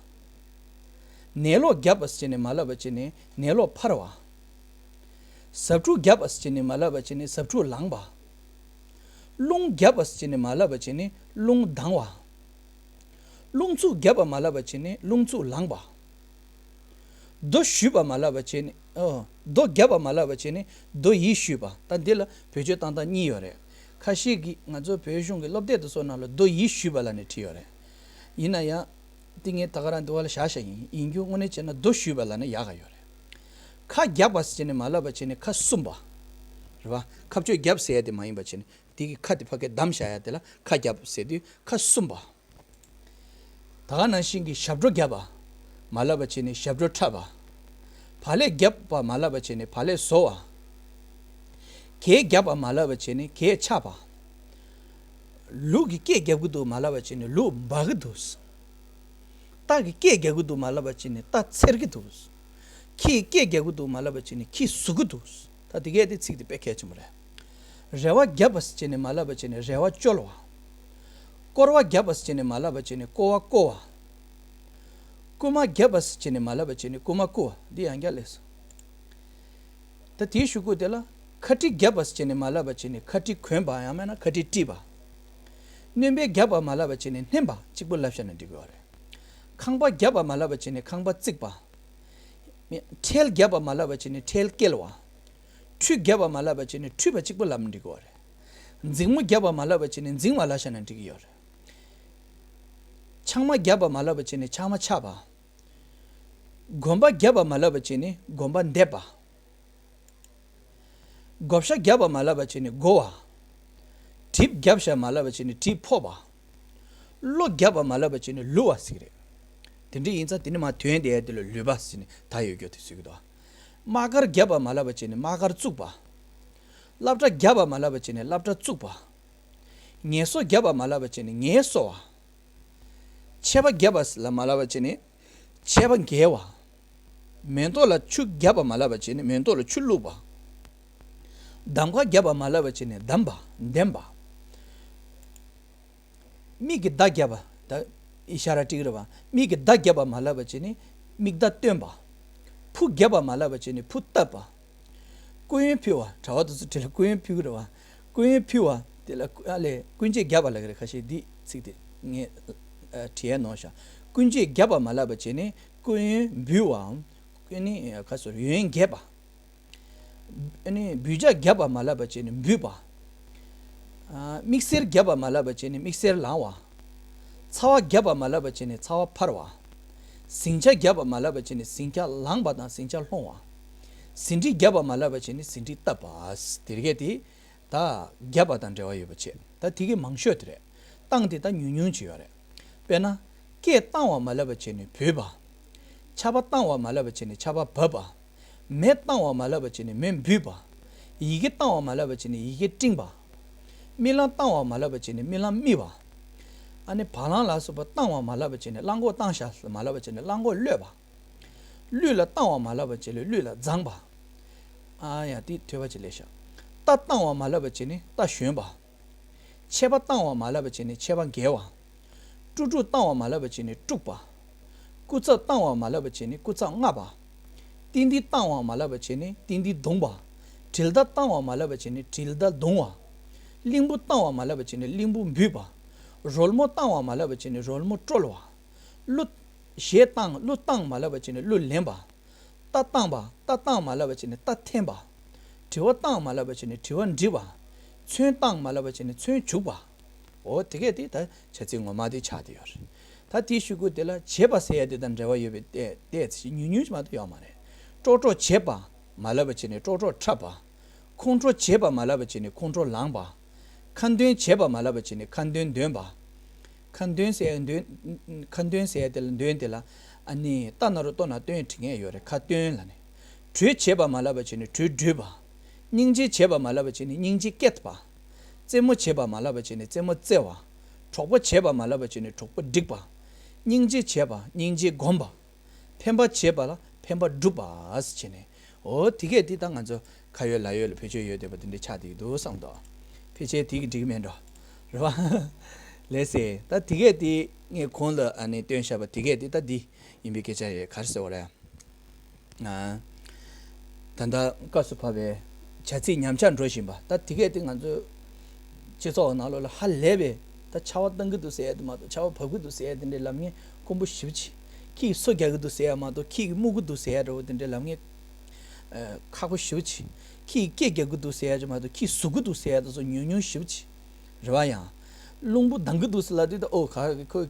ནས་ལོག་བརྒྱབ་པ་ཟེར་ནས་མ་ལབ་པ་བྱས་ནས་ནས་ལོག་འཕར་བ། ཟབ་ཕྲུག་བརྒྱབ་པ་ཟེར་ནས་མ་ལབ་པ་བྱས་ནས་ཟབ་ཕྲུག་ལངས་པ། རླུང་བརྒྱབ་པ་ཟེར་ནས་མ་ལབ་པ་བྱས་ནས་རླུང་ལྡང་བ། རླུང་འཚུབ་བརྒྱབ་པ་མ་ལབ་པ་བྱས་ནས་རླུང་འཚུབ་ལངས་པ། རྡོ་གཞུས་པ་མ་ལབ་པ་བྱས་ནས། ཨོ། རྡོ་བརྒྱབ་པ་མ་ལབ་པ་བྱས་ནས་རྡོ་ཡིས་གཞུས་པ། ད་འདི་ལ་བེད་སྤྱོད་བཏང་སྟངས་གཉིས་ཡོད་རེད། ཁ་ཤས་ཀྱིས་ང་ཚོ་བོད་གཞུང་གི་སློབ་དེབ་དེ་ཚོ་ནང་ལ་རྡོ་ཡིས་གཞུས་པ་ལབ་ནས་བྲིས་ཡོད་རེད། ཡིན་ན་ཡང་། འདི་ངས་ད་ག་རང་འདི་བ་ལ་བཞག་བཞག་ཡིན། ཡིན་རྒྱུ་དངོས་གནས་བྱས་ན་རྡོ་གཞུས་པ་ལབ་ན་ཡག་ག་ཡོད་རེད། ཁ་བརྒྱབ་པ་ཟེར་ནས་མ་ལབ་པ་བྱས་ནས་ཁ་བསུམས་པ། རེད་པ། ཁ་གཅོད་བརྒྱབ་ཟེར་ཡ་དེ་མ་ཡིན་པ་བྱས་ནས་དེ་གི་ཁ་དེ་ཕ་གིར་བསྡམས་བཞག་ཡ་དེ་ལ་ཁ་བརྒྱབ་ཟེར་དུས་ཁ་བསུམས་པ། ད་ག་ནང་བཞིན་གྱི་ཞབས་བྲོ་བརྒྱབ་པ། མ་ལབ་པ་བྱས་ནས་ཞབས་བྲོ་འཁྲབ་པ། བག་ལེབ་བརྒྱབ་པ་མ་ལབ་པ་བྱས་ནས་བག་ལེབ་བཟོ་བ། གད་བརྒྱབ་པ་མ་ལབ་པ་བྱས་ནས་གད་ཆག་པ། ལུག་གིས་སྐད་རྒྱག་གི་འདུག་མ་ལབ་པ་བྱས་ནས་ལུག་འབག་གི་འདུག་རྟ་གིས་སྐད་རྒྱག་གི་འདུག་མ་ལབ་པ་བྱས་ནས་རྟ་འཚེར་གི་འདུག་ཁྱི་ཡིས་སྐད་རྒྱག་གི་འདུག་མ་ལབ་པ་བྱས་ནས་ཁྱི་ཟུག་གི་འདུག་ད་དེ་གས་དེ་ཚིག་དེ་དཔེ་གལ་ཆེན་པོ་རེད། རེ་བ་བརྒྱབ་པ་ཟེར་བྱས་ནས་མ་ལབ་པ་བྱས་ནས་རེ་བ་བཅོལ་བ། སྐོར་བ་བརྒྱབ་པ་ཟེར་བྱས་ནས་མ་ལབ་པ་བྱས་ནས་སྐོར་བ་བསྐོར་བ། རྐུན་མ་བརྒྱབ་པ་ཟེར་བྱས་ནས་མ་ལབ་པ་བྱས་ནས་རྐུན་མ་རྐུ་བ། འདི་ཡང་བསྐྱར་ལས་སོ། ད་དེའི་གཞུག་གུ་དེ་ལ་ཁ་དཀྲིས་བརྒྱབ་པ་ཟེར་བྱས་ནས་མ་ལབ་པ་བྱས་ནས་ཁ་དཀྲིས་གོན་པ། ཡང་མིན་ན་ཁ་དཀྲིས་དཀྲིས་པ། སྣོན་པས་བརྒྱབ་པ་མ་ལབ་པ་བྱས་ནས་སྣོན་པ་གཅིག་པུ་ལབ་བཞག་ན་འགྲིག་གི་ཡོད་རེད། ཁང་པ་བརྒྱབ་པ་མ་ལབ་པ་བྱས་ནས་ཁང་པ་བརྩིགས་པ། ཁྲལ་བརྒྱབ་པ་མ་ལབ་པ་བྱས་ནས་ཁྲལ་བཀལ་བ། ཁྲུས་བརྒྱབ་པ་མ་ལབ་པ་བྱས་ནས་ཁྲུས་པ་གཅིག་པོ་ལབ་ན་འགྲིག་གི་ཡོད་རེད། འཛིང་མོ་བརྒྱབ་པ་མ་ལབ་པ་བྱས་ནས་འཛིང་བ་ལབ་བཞག་ན་འགྲིག་གི་ཡོད་རེད། ཆང་མ་བརྒྱབ་པ་མ་ལབ་པ་བྱས་ནས་ཆང་མ་ཆག་པ། གོམ་པ་བརྒྱབ་པ་མ་ལབ་པ་བྱས་ནས་གོམ་པ་འདེབས་པ། བགོ་བཤའ་བརྒྱབ་པ་མ་ལབ་པ་བྱས་ནས་བགོ་བ། གྲིབ་བརྒྱབ་བཞག་མ་ལབ་པ་བྱས་ནས་གྲིབ་ཕོག་པ། གློ་བརྒྱབ་པ་མ་ལབ་པ་བྱས་ནས་ལུ་བ་ཟེར་གི་རེད། དེ་འདྲ་ཡིན་ཙང་དེ་ནི་མ་དོན་དེ་ཡ་དེ་ལ་ལུས་པ་ཟེར་ནས་ད་ཡོད་རྒྱུ་དེ་ཟེར་གི་འདུག་དམག་སྒར་བརྒྱབ་པ་མ་ལབ་པ་བྱས་ནས་དམག་སྒར་བཙུགས་པ། སླབ་གྲྭ་བརྒྱབ་པ་མ་ལབ་པ་བྱས་ནས་སླབ་གྲྭ་བཙུགས་པ། ངལ་གསོ་བརྒྱབ་པ་མ་ལབ་པ་བྱས་ནས་ངལ་གསོ་བ། ཆད་པ་བརྒྱབ་པ་ལ་མ་ལབ་པ་བྱས་ནས་ཆད་པ་འགེལ་བ། མེ་ཏོག་ལ་ཆུ་བརྒྱབ་པ་མ་ལབ་པ་བྱས་ནས་མེ་ཏོག་ལ་ཆུ་བླུགས་པ། གདམ་ཁ་བརྒྱབ་པ་མ་ལབ་པ་བྱས་ནས་གདམ་པ། འདེམས་པ། མིག་གི་བརྡ་བརྒྱབ་པ། ད་ཨི་ཤ་ར་ཊིག་རེད་བ། མིག་གི་བརྡ་བརྒྱབ་པ་མ་ལབ་པ་བྱས་ནས་མིག་བརྡ་སྟོན་པ། ཕུ་བརྒྱབ་པ་མ་ལབ་པ་བྱས་ནས་ཕུ་བཏབ་པ། སྐུ་ཡོན་ཕུལ་བ། གྲྭ་བ་དེ་ཚོ་དེ་ལ་སྐུ་ཡོན་ཕུལ་གི་རེད་བ། སྐུ་ཡོན་ཕུལ་བ་དེ་ལ་ཨ་ལས་སྐུ་འགྱེད་བརྒྱབ་པ་ལབ་གི་རེད། ཁ་ཤས་འདི་ཚིག་དེ་ངས་ཨ་བྲིས་ཡ་ནོར་ཤག་སྐུ་འགྱེད་བརྒྱབ་པ་མ་ལབ་པ་བྱས་ནས་སྐུ་ཡོན་འབུལ་བའམ། ཨ་ནི་ཁ་སོ་ཡོན་རྒྱས་པ། ཨ་ནི་འབུད་ལྕག་བརྒྱབ་པ་མ་ལབ་པ་བྱས་ནས་འབུད་པ། ཨ་དམིགས་བསལ་བརྒྱབ་པ་མ་ལབ་པ་བྱས་ནས་དམིགས་བསལ་ལངས་བ། ཚ་བ་བརྒྱབ་པ་མ་ལབ་པ་བྱས་ནས་ཚ་བ་འཕར་བ། ཟིང་ཆ་བརྒྱབ་པ་མ་ལབ་པ་བྱས་ནས་ཟིང་ཆ་ལངས་པ་དང་ཟིང་ཆ་སློང་བ། ཟིན་བྲིས་བརྒྱབ་པ་མ་ལབ་པ་བྱས་ནས་ཟིན་བྲིས་བཏབ་པ། དེ་རིགས་དེ་ད་བརྒྱབ་པ་དང་འབྲེལ་བ་ཡོད་པ་བྱས། ད་དེ་གི་མང་ཤོས་དེ་རེད། བཏང་དེ་ད་ཉུང་ཉུང་ཅིག་ཡོད་རེད། དཔེར་ན། སྐད་བཏང་བ་མ་ལབ་པ་བྱས་ནས་བོས་པ། ཆར་པ་བཏང་བ་མ་ལབ་པ་བྱས་ནས་ཆར་པ་བབས་པ། མེ་བཏང་བ་མ་ལབ་པ་བྱས་ནས་མེ་འབུད་པ། ཡི་གེ་བཏང་བ་མ་ལབ་པ་བྱས་ནས་ཡི་གེ་སྤྲིངས་པ། རྨི་ལམ་བཏང་བ་མ་ལབ་པ་བྱས་ནས་རྨི་ལམ་རྨིས་པ། ཨ་ནི་བ་ལང་ལ་སོགས་པ་བཏང་བ་མ་ལབ་པ་བྱས་ནས་གླང་གོག་བཏང་ཤག་མ་ལབ་པ་བྱས་ནས་གླང་གོག་གློད་པ། གླུད་ལ་བཏང་བ་མ་ལབ་པ་བྱས་ནས་གླུད་ལ་བརྫངས་པ། ཨ་ཡ་དེ་ཐོས་པ་ཅིག་ལས་ཤག་རྟ་བཏང་བ་མ་ལབ་པ་བྱས་ནས་རྟ་ཞོན་པ། ཆད་པ་བཏང་བ་མ་ལབ་པ་བྱས་ནས་ཆད་པ་འགེལ་བ། དཀྲུག་དཀྲུག་བཏང་བ་མ་ལབ་པ་བྱས་ནས་དཀྲུགས་པ། སྐུ་ཚབ་བཏང་བ་མ་ལབ་པ་བྱས་ནས་སྐུ་ཚབ་མངགས་པ། ཏིང་འདི་བཏང་བ་མ་ལབ་པ་བྱས་ནས་ཏིང་འདི་བརྡུངས་པ། དྲིལ་བརྡ་བཏང་བ་མ་ལབ་པ་བྱས་ནས་དྲིལ་བརྡ་བརྡུངས་པ། གླིང་བུ་བཏང་བ་མ་ལབ་པ་བྱས་ནས་གླིང་བུ་འབུད་པ། རོལ་མོ་བཏང་བ་མ་ལབ་པ་བྱས་ནས་རོལ་མོ་དཀྲོལ་བ། གླུ། གཞས་བཏང་གླུ་བཏང་མ་ལབ་པ་བྱས་ནས་གླུ་ལེན་པ། རྟ་བཏང་པ། རྟ་བཏང་མ་ལབ་པ་བྱས་ནས་རྟ་འཐེན་པ། དྲི་བ་བཏང་མ་ལབ་པ་བྱས་ནས་དྲི་བ་འདྲི་བ། ཚོན་བཏང་མ་ལབ་པ་བྱས་ནས་ཚོན་བྱུག་པ། འོ་དེ་གས་དེ་ད་བྱ་ཚིག་ངོ་མ་དེ་ཆགས་བསྡད་ཡོད་རེད། ད་དེའི་གཞུག་གུ་དེ་ལ་བྱེད་པ་ཟེར་ཡ་དེ་དང་འབྲེལ་བ་ཡོད་པའི་ལྟས་ལྟས་ཉུང་ཉུང་ཞིག་མ་གཏོགས་ཡོད་མ་རེད། ཀྲོག་ཀྲོག་བྱེད་པ་མ་ལབ་པ་བྱས་ནས་ཀྲོག་ཀྲོག་འཁྲབ་པ། ཁོང་ཁྲོ་བྱེད་པ་མ་ལབ་པ་བྱས་ནས་ཁོང་ཁྲོ་ལངས་པ། ཁ་འདོན་བྱེད་པ་མ་ལབ་པ་བྱས་ནས་ཁ་འདོན་འདོན་པ། ཁ་འདོན་ཟེར་ཡ་འདོན། ཁ་འདོན་ཟེར་ཡ་དེ་ལ་འདོན་དེ་ལ་ཨ་ནི་ཏ་ན་རོ་ཏོ་ན་སྟོན་བྲི་མཁན་ཡོད་རེད། ཁ་སྟོན་ལ་ནི། གྲོས་བྱེད་པ་མ་ལབ་པ་བྱས་ནས་གྲོས་གྲོས་པ། སྙིང་རྗེ་བྱེད་པ་མ་ལབ་པ་བྱས་ནས་སྙིང་རྗེ་སྐྱེད་པ། རྩེད་མོ་བྱེད་པ་མ་ལབ་པ་བྱས་ནས་རྩེད་མོ་རྩེ་བ། གྲོགས་པོ་བྱེད་པ་མ་ལབ་པ་བྱས་ནས་གྲོགས་པོ་སྒྲིག་པ། སྙིང་རྗེ་བྱེད་པ་སྙིང་རྗེ་སྒོམ་པ། ཕན་པ་བྱེད་པ་ལ་ཕན་པ་སྒྲུབ་པ་ཟེར་བྱས་ནས། འོ་དེ་གས་དེ་ད་ང་ཚོ་ཁ་ཡོད་ལག་ཡོད་ལ་བེད་སྤྱོད་ཡོད་བསྡད་པ་དེ་འདྲ་ཆགས་བསྡད་ཀྱི་འདུག་བསམ་འདུག་ཕལ་ཆེར་དེ་གི་འགྲིག་གི་མེད་འགྲོ། རེད་བ། ལགས་སེ། ད་དེ་གས་དེ་ངས་གོང་ལ་ཨ་ནི་སྟོན་བཞག་པ་དེ་གས་དེ་ད་འདི་ཡིན་པའི་སྐད་ཆ་རེད། ག་རེ་ཟེར་བ་རེད། ཨ། ད་ལྟ་སྐབས་སུ་བབས་པའི་བྱ་ཚིག་ཉམས་ཆག་འགྲོ་བཞིན་པ། ད་དེ་གས་དེ་ང་ཚོའི་སྤྱི་ཚོགས་ནང་ལོགས་ལ་ཧ་ལས་པའི་ད་ཆར་པ་བཏང་གི་འདུག་ཟེར་ཡ་དེ་མ་གཏོགས་ཆར་པ་བབས་ཀྱི་འདུག་ཟེར་ཡ་དེ་འདྲའི་ལབ་མཁན་དཀོན་པོ་ཞེ་པོ་ཅིག་ཁྱི་གིས་སོ་རྒྱག་གི་འདུག་ཟེར་ཡ་མ་གཏོགས་ཁྱི་གིས་རྨུག་གི་འདུག་ཟེར་ཡ་འདྲ་བོ་དེ་འདྲའི་ལབ་མཁན་ཨ་ཁག་པོ་ཞེ་པོ་ཅིག་ཁྱི་གིས་སྐད་རྒྱག་གི་འདུག་ཟེར་ཡ་ཅིག་མ་གཏོགས་ཁྱི་ཟུག་གི་འདུག་ཟེར་ཡ་དེ་ཚོ་ཉུང་ཉུང་ཞེ་པོ་ཅིག་རེད་བ། ཡང་རླུང་བུ་ལྡང་གི་འདུག་ཟེར་ལབ་དུས་ད་ཨོ་ག་ཁོ་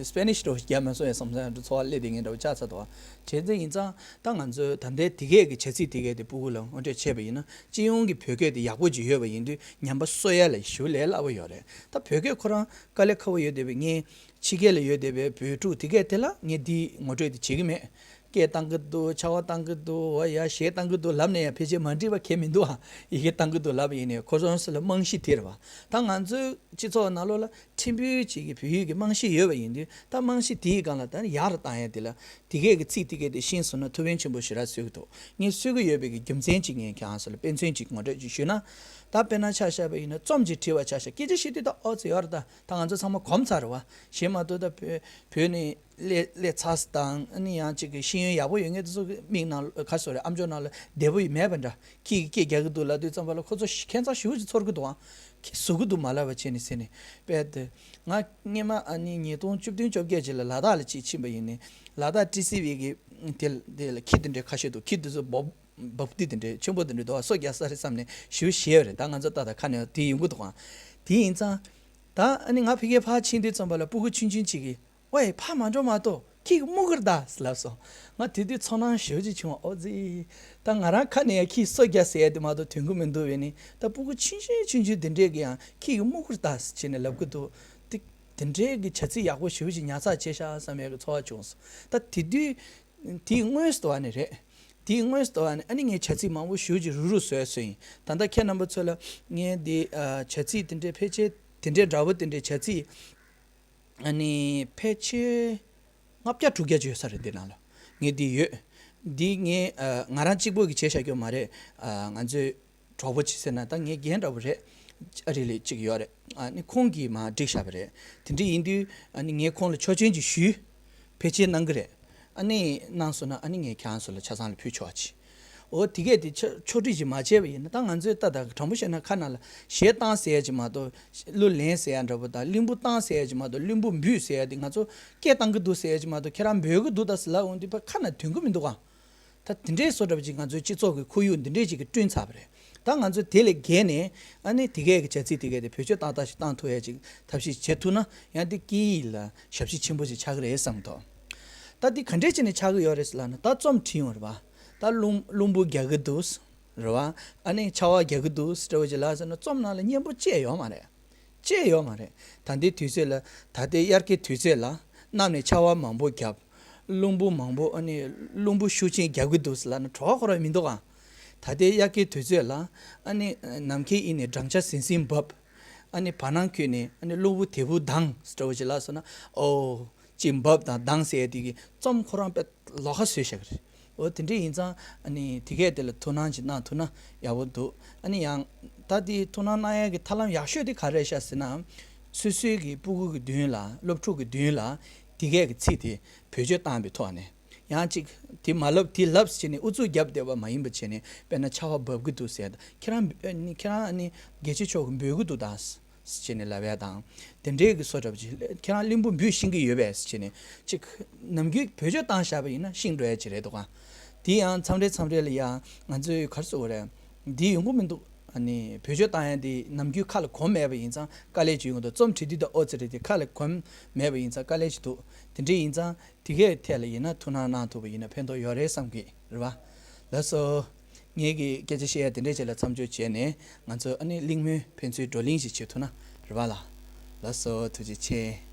སི་པེ་ནིཤ་འདྲ་བོ་རྒྱག་མ་སོང་ཡ་བསམ་བསམ་ཡ་འདྲ་ཚོར་བ་སླེབས་བསྡད་མཁན་འདྲ་བོ་ཆགས་ཚར་འདུག་བ། བྱས་ཙང་ཡིན་ཙང་ད་ང་ཚོའི་ད་ལྟའི་དེ་གས་ཀྱི་བྱ་ཚིག་དེ་གས་དེ་སྤུ་གུ་ལ་ངོ་སྤྲོད་བྱས་པ་ཡིན་ན་སྤྱི་ཡོངས་ཀྱི་བོད་སྐད་དེ་ཡག་པོ་ཅིག་ཡོད་པ་ཡིན་དུས་ཉམས་པ་གསོ་ཡ་ལ་ཞེ་པོ་ལས་སླ་པོ་ཡོད་རེད། ད་བོད་སྐད་ཁོ་རང་དཀའ་ལས་ཁག་པོ་ཡོད་བསྡད་པའི་ངས་ཕྱི་རྒྱལ་ལ་ཡོད་བསྡད་པའི་བོད་ཕྲུག་དེ་གས་དེ་ལ་ངས་འདི་ངོ་སྤྲོད་དེ་བྱེད་ཀྱི་མེད། སྐད་བཏང་གི་འདུག་ཆར་པ་བཏང་གི་འདུག་འོ་ཡ་གཞས་བཏང་གི་འདུག་ལབ་ནས་ཡང་ཕལ་ཆེར་མ་འགྲིག་པ་གང་ཡང་མི་འདུག་ཨ། ཡི་གེ་བཏང་གི་འདུག་ལབ་པ་ཡིན་ནའི་ཁོ་ཚོ་ལ་རྨང་གཞི་དེ་རེད་བ། ད་ང་ཚོའི་སྤྱི་ཚོགས་ནང་ལོགས་ལ་ཕྲན་བུ་ཅིག་གི་བོད་ཡིག་གི་རྨང་གཞི་ཡོད་པ་ཡིན་དུས་ད་རྨང་གཞི་དེའི་སྒང་ལ་ད་ཡག་རུ་བཏང་ཡ་དེ་ལ་དེ་གས་ཀྱི་ཚིག་དེ་གས་དེ་ཤེས་སོང་ན་ཐུགས་ཕན་ཆེན་པོ་ཞེ་དྲག་གསོས་ཀྱི་འདུག་ངས་གསོས་ཀྱི་ཡོད་པའི་གི་རྒྱུ་མཚན་ཅིག་ངས་ཁྱེད་རང་ཚོ་ལ་དཔེ་མཚོན་ཅིག་ངོ་སྤྲོད་ཅིག་ཞུས་ན། ད་དཔེར་ན་ཆ་བཞག་པ་ཡིན་ན་རྩོམ་ཅིག་བྲིས་པ་ཆ་བཞག་སྐད་ཆ་བཤད་དུས་ད་ཨོ་ཙི་ཡོད་རེད། ད་ད་ང་ཚོ་ཚང་མ་གོམས་ཚར་རེད་བ། གཞན་མ་གཏོགས་ད་བོད་བོད་ནས་སླེབས་སླེབས་ཚར་དང་ཨ་ནི་ཡང་གཅིག་གི་ཤེས་ཡོན་ཡག་པོ་ཡོད་མཁན་དེ་ཚོ་གི་མིག་ནང་ག་རེ་ཟེར་རེད། ཨམ་ཅོག་ནང་ལ་བདེ་པོ་ཡི་མེད་པ་འདྲ། ཁྱི་གིས་སྐད་རྒྱག་གི་འདུག་ལབ་དུས་ཙམ་པ་ལ་ཁོ་ཚོ་ཁྱད་མཚར་ཞེ་པོ་ཅིག་ཚོར་གི་འདུག་ཨང་། ཁྱི་ཟུག་གི་འདུག་མ་ལབ་པ་བྱས་ནས་ཟེར་ནས་དཔེ་དེ། ང་སྔས་མ་ཨ་ནི་ཉིས་སྟོང་བཅུ་བདུན་བཅོ་བརྒྱད་ཅིག་ལ་ལ་དྭགས་ལ་ཅིག་ཕྱིན་པ་ཡིན་ནས་ལ་དྭགས་ཊི་སི་ཝི་གི་དེ་དེ་ལ་ཁྱི་དེ་འདྲའི་ཁ་ཤས་འདུག་ཁྱི་དེ་ཚོ་སྦོབ། འབབ་དུས་དེ་འདྲའི་ཆེན་པོ་དེ་འདྲའི་འདུག་བ། སོ་རྒྱག་ས་རེད་བསམ་ནས་ཞེ་པོ་ཞེད་པ་རེད། ད་ང་ཚོ་ཏག་ཏག་ཁ་ནས་དེ་ཡོང་གི་འདུག་ག་དེ་ཡིན་ཙང་། ད་ཨ་ནི་ང་ཕ་གིར་ཕར་ཕྱིན་དུས་ཙམ་པ་ལ་སྤུ་གུ་ཆུང་ཆུང་གཅིག་གིས། ཝེ། ཕར་མ་འགྲོ་མ་གཏོགས་ཁྱི་གིས་རྨུག་གི་རེད་ད་ལབ་སོང་། ང་དེ་དུས་ཚོར་སྣང་ཞེ་པོ་ཅིག་བྱུང་བ། ཨོ་ཙི། ད་ང་རང་ཁ་ནས་ཡང་ཁྱི་གིས་སོ་རྒྱག་ཟེར་ཡ་དེ་མ་གཏོགས་ཐོན་གི་མི་འདུག་བས་ནི། ད་སྤུ་གུ་ཆུང་ཆུང་ཆུང་ཆུང་དེ་འདྲས་ཀྱིས་ཡང་ཁྱི་གིས་རྨུག་གི་རེད་ད་ཟེར་བྱས་ནས་ལབ་གི་འདུག་དེ་དེ་འདྲས་ཀྱི་བྱ་ཚིག་ཡག་པོ་ཞེ་པོ་ཅིག་ཉར་ཚགས་བྱས་ཤག་བསམ་ཡས་ཀྱི་ཚོར་བ་བྱུང་སོང་། ད་དེ་དུས་དེའི་སྔོན་དུ་བ་ནི་རེད། དེའི་སྔོན་དུ་བ་ནི་ཨ་ནི་ངས་བྱ་ཚིག་མང་པོ་ཞེ་པོ་ཅིག་རུག་རུག་བཟོས་བཟོས་ཡིན། ད་ལྟ་ཁྱེད་རྣམ་པ་ཚོ་ལ་ངས་འདི་ཨ་བྱ་ཚིག་དེ་འདྲས་ཕལ་ཆེར་དེ་འདྲས་འདྲ་པོ་དེ་འདྲས་བྱ་ཚིག་ཨ་ནི་ཕལ་ཆེར་ལྔ་བརྒྱ་དྲུག་བརྒྱ་ཅིག་ཡོད་ས་རེད། འདི་ནང་ལ་ངས་འདི་ཡོད། འདི་ངས་ཨ་ང་རང་གཅིག་པོ་གིས་བྱས་བཞག་རྒྱུ་མ་རེད། ཨ་ང་ཚོའི་གྲོགས་པོ་ཅིག་ཟེར་ན་ད་ངའི་རྒན་འདྲ་པོ་རེད། ཨ་རི་ལ་གཅིག་ཡོད་རེད། ཨ་ནི་ཁོང་གིས་མར་བསྒྲིགས་བཞག་པ་རེད། དེ་འདྲ་ཡིན་དུས་ཨ་ནི་ངས་ཁོང་ལ་ཆོག་མཆན་ཅིག་ཞུས། ཕལ་ཆེར་གནང་གི་རེད། ཨ་ནི་གནང་སོང་ན་ཨ་ནི་ངས་ཁྱེད་རང་ཚོ་ལ་ཆ་ཚང་ལ་ཕུལ་ཆོག་ཅིག་འོ་དེ་གས་དེ་ཕྱོགས་ཕྱོགས་སྒྲིག་ཅིག་མ་བྱས་པ་ཡིན་ན། ད་ང་ཚོས་ད་ད་དྲང་པོ་བཤད་ན་ཁ་ནང་ལ་གཞས་བཏང་ཟེར་ཡ་ཅིག་མ་གཏོགས། གླུ་ལེན་ཟེར་ཡ་འདྲ་པོ་དང་གླིང་བུ་བཏང་ཟེར་ཡ་ཅིག་མ་གཏོགས། གླིང་བུ་འབུད་ཟེར་ཡ་དེ་ང་ཚོ་སྐད་བཏང་གི་འདུག་ཟེར་ཡ་ཅིག་མ་གཏོགས། ཁྱེད་རང་འབོད་གི་འདུག་ད་ཟེར་ལབ་འོང་དུས་ཕར་ཁ་ནང་ཐོན་གི་མི་འདུག་ག་ད་དེ་འདྲའི་བཟོ་འདྲ་པོ་ཅིག་ང་ཚོའི་སྤྱི་ཚོགས་ཀྱི་ཁོར་ཡུག་འདི་འདྲའི་ཅིག་གིས་བསྐྲུན་ཚར་བ་རེད། ད་ང་ཚོ་དེ་ལས་བརྒལ་ནས་ཨ་ནི་དེ་གས་ཀྱི་བྱ་ཚིག་དེ་གས་དེ་བེད་སྤྱོད་ཏག་ཏག་ཞིག་བཏང་ཐུབ་ཡ་ཅིག་ཐབས་ཤེས་བྱེད་ཐུབ་ན་ཡང་དེ་སྐད་ཡིག་ལ་ཞབས་ཕྱི་ཆེན་པོ་ཅིག་ཆགས་ཀྱི་རེད་བསམ་གི་འདུག་ད་དེ་ག་འདྲས་བྱས་ནས་ཆགས་ཀྱི་ཡོད་རེད་ཟེར་ལབ་ན། ད་རྩོམ་བྲིས་ཡོང་རེད་པ། ད་རླུང་རླུང་བུ་རྒྱག་གི་འདུག་རེད་པ། ཨ་ནི་ཆར་པ་རྒྱག་གི་འདུག་འདྲ་པོ་ཅིག་ལབ་ཟེར་ན་རྩོམ་ནང་ལ་སྙན་པོ་བཅས་ཡོད་མ་རེད། བཅས་ཡོད་མ་རེད། ད་ལྟའི་དུས་ཚོད་ལ། ད་ལྟའི་དབྱར་ཁའི་དུས་ཚོད་ལ་གནམ་ནས་ཆར་པ་མང་པོ་བརྒྱབ། རླུང་བུ་མང་པོ། ཨ་ནི་རླུང་བུ་ཤུགས་ཆེན་རྒྱག་གི་འདུག་ཟེར་ལབ་ན་གྲོགས་ཁོ་རང་མི་འདུག་ག་ད་ལྟའི་དབྱར་ཁའི་དུས་ཚོད་ལ་ཨ་ནི་ནམ་མཁའི་དབྱིངས་ནས་སྦྲང་ཆར་ཟིང་ཟིང་འབབ། ཨ་ནི་བར་སྣང་ཁུལ་ནས་ཨ་ནི་རླུང་བུ་དལ་བུར་ལྡང་འདྲ་པོ་ཅིག་ལབ་སོང་ན། ཨོ། ཅིག་འབབ་དང་ལྡང་ཟེར་ཡ་དེ་གི་རྩོམ་ཁོ་རང་དཔེ་ལོགས་ཀ་བཟོས་བཞག་གི་རེད། འོ་དེ་འདྲ་ཡིན་ཙང་ཨ་ནི་དེ་གས་དེ་ལ་ཐུགས་སྣང་ཅིག་གནང་ཐུབ་ན་ཡག་པོ་འདུག་ཨ་ནི་ཡང་ད་དེ་ཐུགས་སྣང་གནང་ཡ་གི་ཐབས་ལམ་ཡག་ཤོས་དེ་ག་རེ་རེད་ཤག་ཟེར་ན། སོ་སོའི་གི་སྤུ་གུ་གི་མདུན་ལ། སློབ་ཕྲུག་གི་མདུན་ལ་དེ་གས་ཀྱི་ཚིག་དེ་བེད་སྤྱོད་བཏང་བའི་ཐོག་ནས། ཡང་ཅིག་དེ་མ་ལབ་དེ་ལབ་ཟེར་ནས་ཨུ་ཚུགས་རྒྱབ་བསྡད་པ་མ་ཡིན་པ་བྱས་ནས། དཔེར་ན་ཆར་པ་འབབ་གི་འདུག་ཟེར། ད་ཁྱེད་རང་ཨ་ནི་ཁྱེད་རང་ཨ་ནི་དགེ་ཆེ་མཆོག་གིས་འབོད་གི་འདུག་ད། ཟེར་བྱས་ནས་ལབ་ཡ་དང་། དེ་འདྲའི་གི་བཟོ་འདྲ་པོ་ཅིག་ཁྱེད་རང་གླིང་བུ་འབུད་ཤེས་ཀྱི་ཡོད་པས་ཟེར་བྱས་ནས་ཅིག་ནམ་རྒྱུན་བེད་སྤྱོད་བཏང་བཞག་པ་ཡིན་ན་ཤེས་འགྲོ་ཡ་ཅིག་རེད་འདུག་ག་དེ་ཡང་མཚམས་རེ་མཚམས་རེ་ལ་ཡང་ང་ཚོས་ག་རེ་ཟེར་དགོས་རེད། འདི་ཡོང་གི་མི་འདུག་ཨ་ནི་བེད་སྤྱོད་བཏང་ཡ་འདི་ནམ་རྒྱུན་ཁ་ལ་གོམས་མེད་པ་ཡིན་ཙང་དཀའ་ལས་ཅིག་ཡོང་གི་འདུག་རྩོམ་བྲིས་དུས་ད་ཨོ་ཙི་རེད་དེ་ཁ་ལ་གོམས་མེད་པ་ཡིན་ཙང་དཀའ་ལས་ཅིག་འདུག་དེ་འདྲ་ཡིན་ཙང་དེ་གའི་ཐད་ལ་ཡིན་ན་ཐུགས་སྣང་གནང་ཐུབ་པ་ཡིན་ན་ཕན་ཐོགས་ཡོད་རེད་བསམ་གི་རེད་བ། ལགས་སོ། ངེད་ཀྱི་སྐད་ཆ་བཤད་ཡ་དེ་འདྲས་བྱས་ལ་མཚམས་འཇོག་བྱས་ནས་ང་ཚོ་ཨ་ནི་གླེང་མོལ་ཕན་ཚུན་བགྲོ་གླེང་ཞིག་བྱེད་ཐུབ་ན་རེད་བ་ལ། ལགས་སོ། ཐུགས་རྗེ་ཆེ།